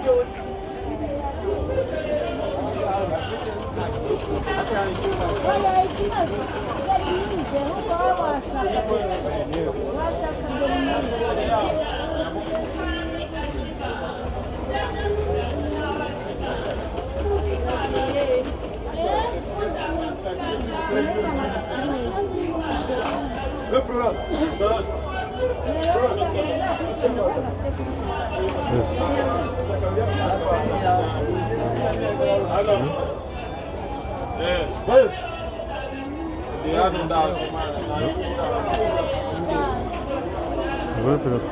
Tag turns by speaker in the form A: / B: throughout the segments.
A: Byose.
B: Oya, ikibazo yari yize, ahubwo wowe washaka Denise.
C: Uretse gato.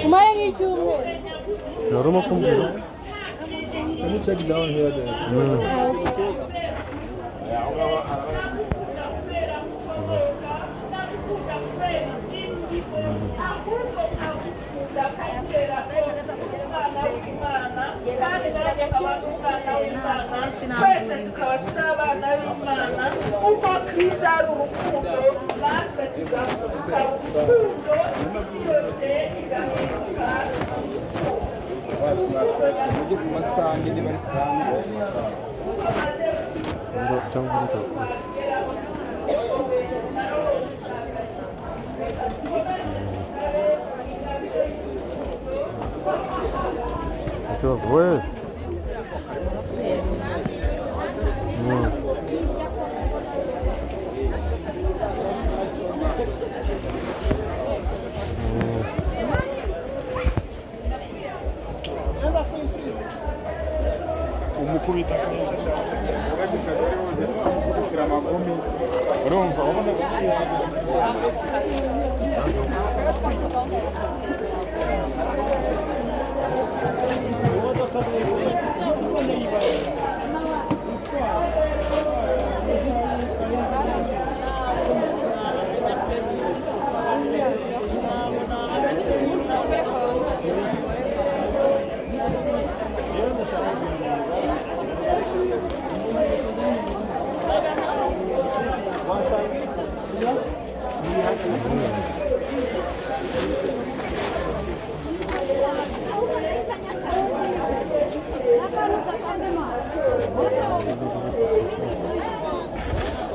A: Umare nk'icyumweru.
C: Yarimo kumbwira.
D: Let me check down here then.
A: Twese tukaba turi abana b'Imana, kuko Kristo ari urukundo, natwe tugafuka urukundo, isi yose igahinduka.
D: Mujye ku masitandi niba ari kuranga.
C: Ngo cyangwa ureka. Ikibazo we.
D: Umukubita bagisaza ari buze kumukubitira amagumi, urumva ubona.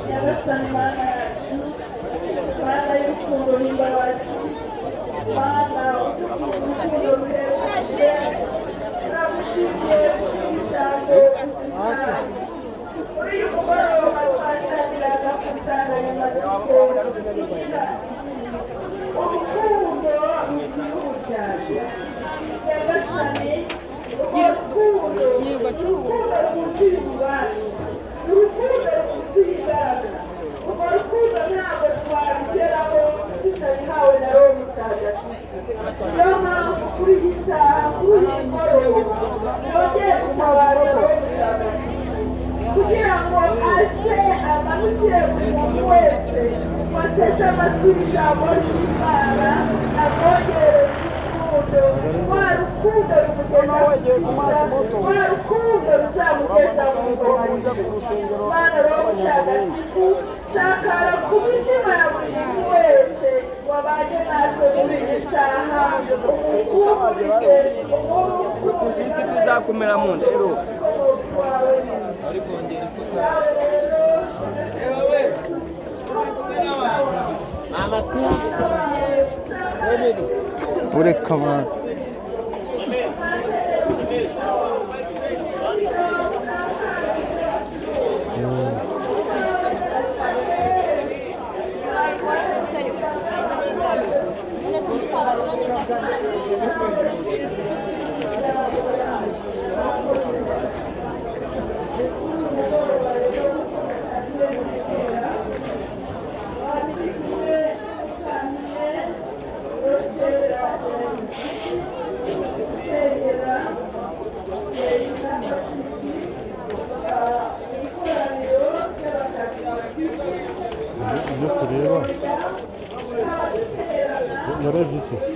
A: Nyagasani Mana yacu, Mana y'urukundo n'imbabazi, Mana utukuye urukundo ruhebuje, turagushimiye kubw'ijambo uduhaye. Muri uyu mugoroba twatangiraga ku nsanganyamatsiko igira iti: "Urukundo ruzira uburyarya." Nyagasani, urwo rukundo, urukundo rwuzuye ububasha, urukundo rwuzuye imbaraga, urwo rukundo ntabwo twarugeraho tutabihawe na Roho Mutagatifu. Niyo mpamvu kuri iyi saha, kuri uyu mugoroba, twongeye gutabaza Roho Mutagatifu kugira ngo aze amanukire buri muntu wese wateze amatwi ijambo ry'Imana, amwongerere urukundo, rwa rukundo rumugeza ku cyiza, rwa rukundo ruzamugeza mu ngoma y'ijuru. Mana Roho Mutagatifu, sakara ku mitima ya buri muntu wese wabanye natwe muri iyi saha, umukumurize umurukundo.
E: Isi tuzakumera mu nda rero.
A: Wawe rero.
E: Ureka abantu.
C: Ibyo tureba narebye iki se?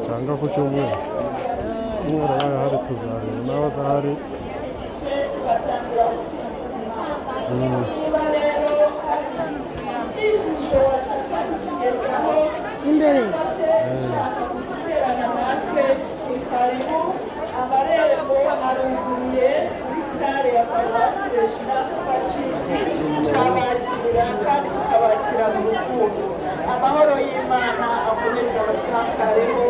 C: Cyangwa ku cyumweru. Cyumweru abaye ahari tuzareba nawe adahari.
A: Tugatangira gusinzira. Niba rero hari icyifuzo washaka kutugezaho
B: Imbere.
A: cyangwa se ushaka guterana natwe, ni karibu. Amarembo aruguruye muri sale ya Paruwasi Regina Pacis. Turabakira kandi tukabakira mu rukundo. Amahoro y'Imana akomeze abasakareho.